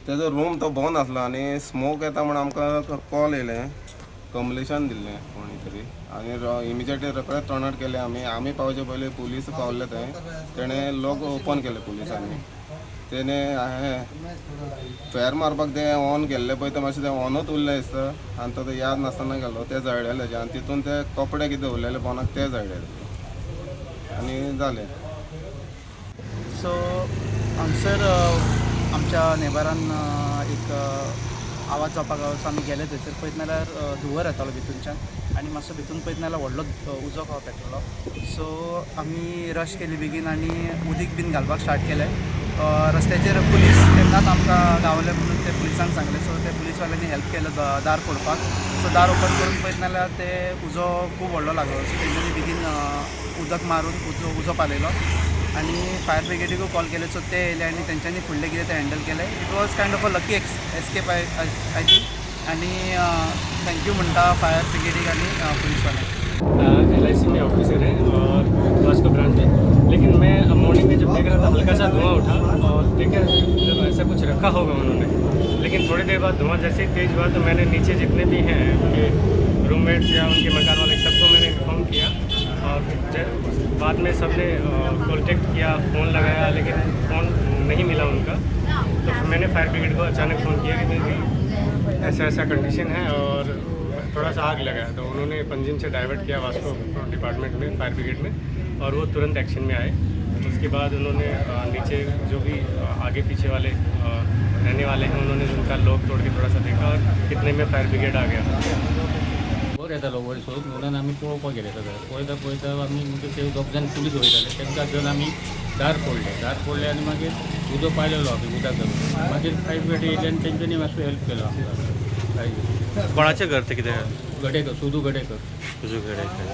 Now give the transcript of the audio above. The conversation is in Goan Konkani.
तेजो रूम तो बंद आसलो आनी स्मोक येता म्हण आमकां कॉल येयलें, कमलेशान दिल्लें कोणी तरी. आनी इमिजिएटली रोखडेच टर्न केले आमी. आमी पावचे पयलीं पुलीस पावले थंय. तेणें लॉक ओपन केलें पुलिसांनी. तेणे हें फेर मारपाक तें ऑन केल्लें पळय, तें मातशें तें ऑनूच उरलें दिसता आनी तो याद नासतना गेलो. तें जळ्ळेलें आनी तितून ते कपडे कितें उरलेले पोंदाक ते जळ्ळेले आनी जालें. सो हांगसर आमच्या नेबरान एक आवाज जावपाक लागलो. सो आमी गेले थंयसर. पळयत जाल्यार धुंवर येतालो भितूनच्यान आनी मातसो भितून पळयत जाल्यार व्हडलो उजो कसो पेटलेलो. सो आमी रश केली बेगीन आनी उदीक बीन घालपाक स्टार्ट केलें. रस्त्याचेर पुलीस तेन्नाच आमकां गावले म्हणून ते पुलिसांक सांगलें. सो ते पुलीसवाल्यांनी हेल्प केलो दार फोडपाक. सो दार ओपन करून पळयत जाल्यार ते उजो खूब व्हडलो लागलो. सो तेंच्यांनी बेगीन उदक मारून उजो पालयलो आनी फायर ब्रिगेडीकूय कॉल केले. सो ते येयले आनी तेंच्यांनी फुडलें कितें तें हँडल केलें. It was kind of a lucky escape, I think. आनी thank you म्हणटा फायर ब्रिगेडीक आनी पुलीसवाल्यांक. एलआईसी में ऑफिसर है और वास्को ब्रांच में. लेकिन मैं मॉर्निंग में जब देख रहा था, हल्का सा धुआं उठा और देखा, मतलब ऐसा कुछ रखा होगा उन्होंने. लेकिन थोड़ी देर बाद धुआं जैसे ही तेज़ हुआ तो मैंने नीचे जितने भी हैं उनके रूममेट्स या उनके मकान वाले, सबको मैंने इन्फॉर्म किया और बाद में सबने कॉन्टेक्ट किया, फ़ोन लगाया, लेकिन फ़ोन नहीं मिला उनका. तो फिर मैंने फायर ब्रिगेड को अचानक फ़ोन किया कि भाई, ऐसा ऐसा कंडीशन है और थोड़ा सा आग लगा है. तो उन्होंने पंजिम से डाइवर्ट किया वास्को डिपार्टमेंट में, फायर ब्रिगेड में और वो तुरंत एक्शन में आए. उसके बाद उन्होंने नीचे जो भी आगे पीछे वाले रहने वाले हैं, उन्होंने उनका लॉक तोड़ के थोड़ा सा देखा और इतने में फायर ब्रिगेड आ गया. बरें येतालो वयर सोद म्हणून आमी पळोवपाक गेले. सगळें पळयता पळयता आमी म्हणजे ते दोग जाण पुलीस वयताले, तांकां घेवन आमी दार फोडलें. दार फोडलें आनी मागीर उदक पायलेलो आमी उदक घालून. मागीर फायर ब्रिगेड येयले आनी तेंच्यांनी मातसो हेल्प केलो आमकां. कोणाचें घर तें कितें? गडेकर, सुदू गडेकर. तुजो गडेकर.